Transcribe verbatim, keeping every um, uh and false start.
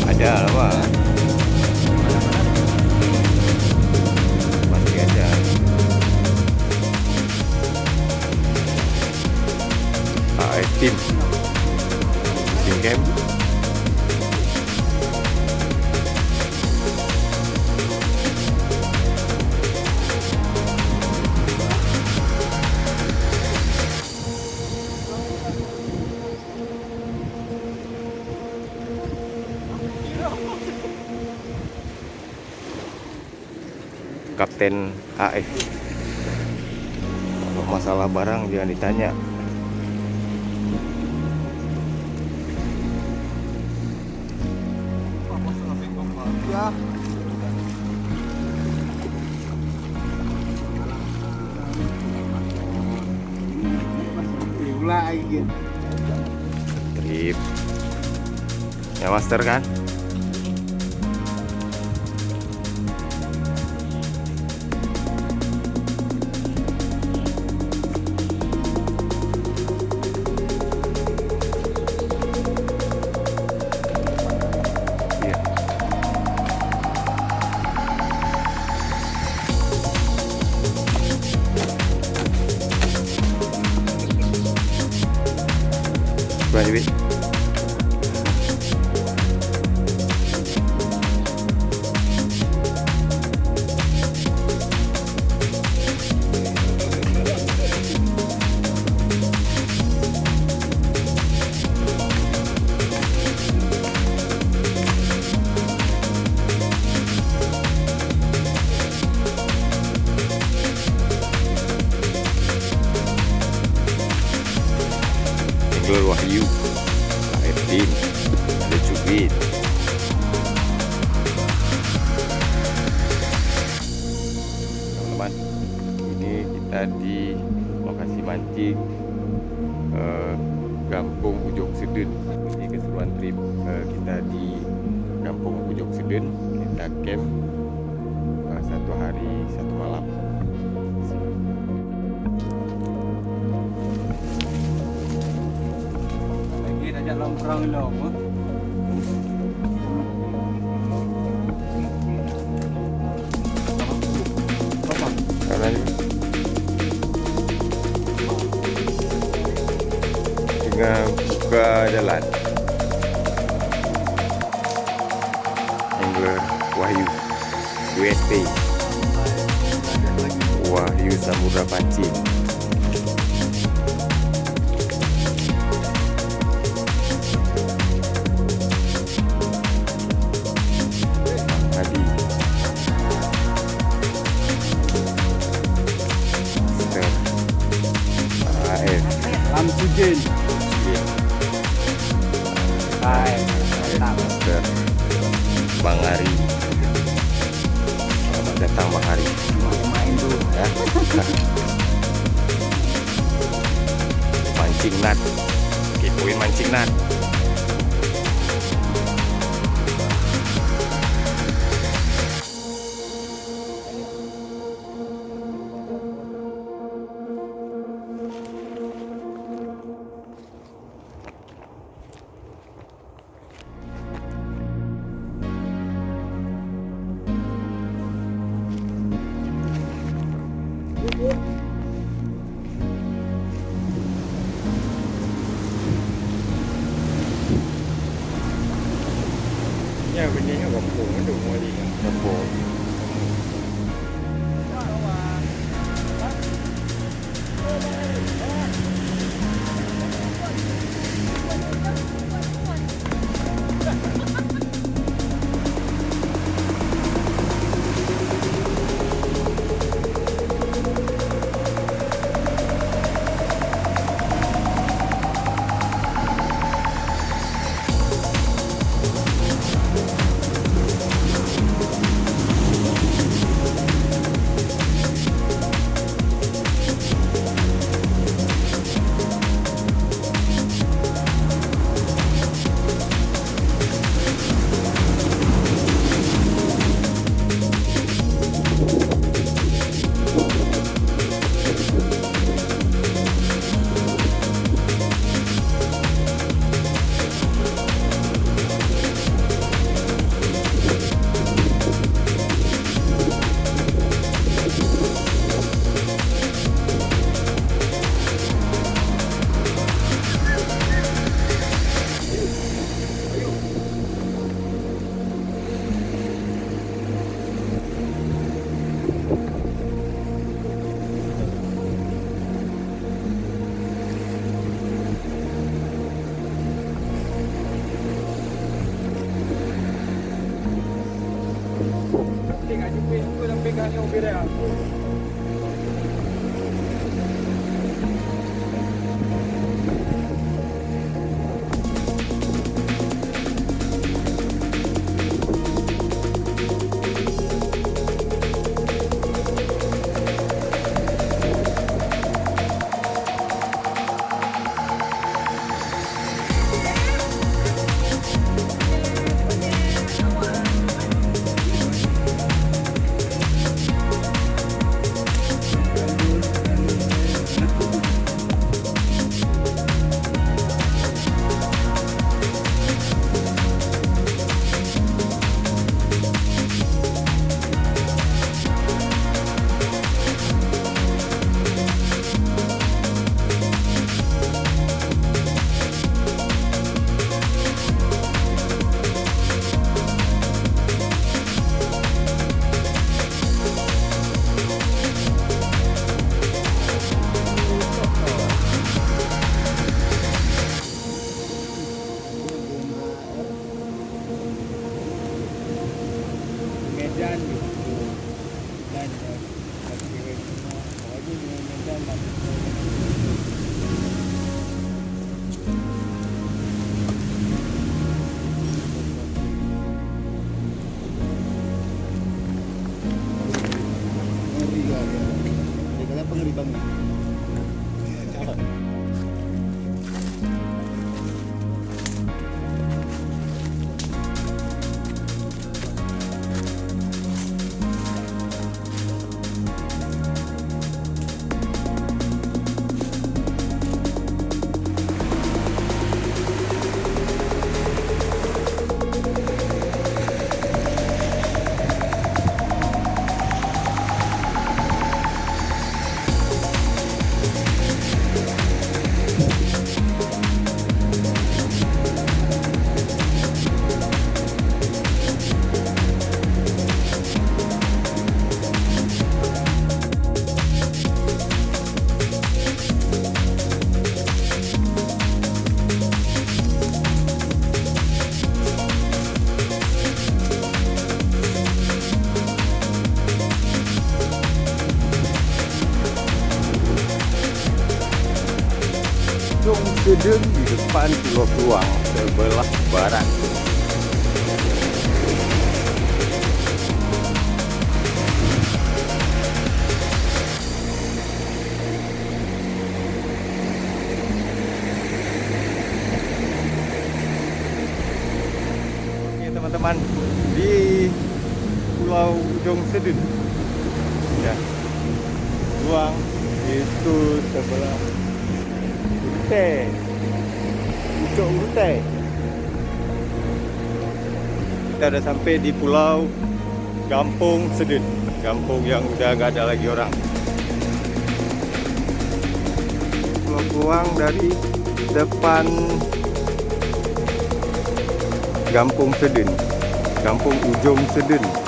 Ada lah, Pak. Masih ada. Ah, eh, tim. Tim camp. Kapten A F. Kalau masalah barang jangan ditanya. Ya. Trip. Ya, master kan? Iya. Bah, Ibi. Nurul Wahyu, Arifin, ada Cubit. Teman-teman, ini kita di lokasi mancing, eh, Gampong Ujong Seudeueng. Ikuti keseruan trip, eh, kita di Gampong Ujong Seudeueng. Kita camp, eh, satu hari, satu malam. Orang ilong, eh. Apa? Tengah buka jalan. Angler Wahyu, U S P. Wahyu Samudra Pancing. Hadi. Master. A F. Lam Sujin. Iya. Hai, mantap. Master. Bang Ari. Selamat datang, Bang Ari. Main tu. Ya. Mancing Nat. Oke, poin Mancing Nat. Ya, benih gampông tu, mali. Gampông. Ujong Seudeueng di depan Pulau Kluwang sebelah barat. Oke, teman-teman, di Pulau Ujong Seudeueng. Ya. Kluwang itu sebelah Urutée. Pucok Urutée. Kita udah sampai di pulau Gampông Seudeueng, gampông yang udah nggak ada lagi orang. Pulau Kluwang dari depan Gampông Seudeueng, Gampông Ujong Seudeueng.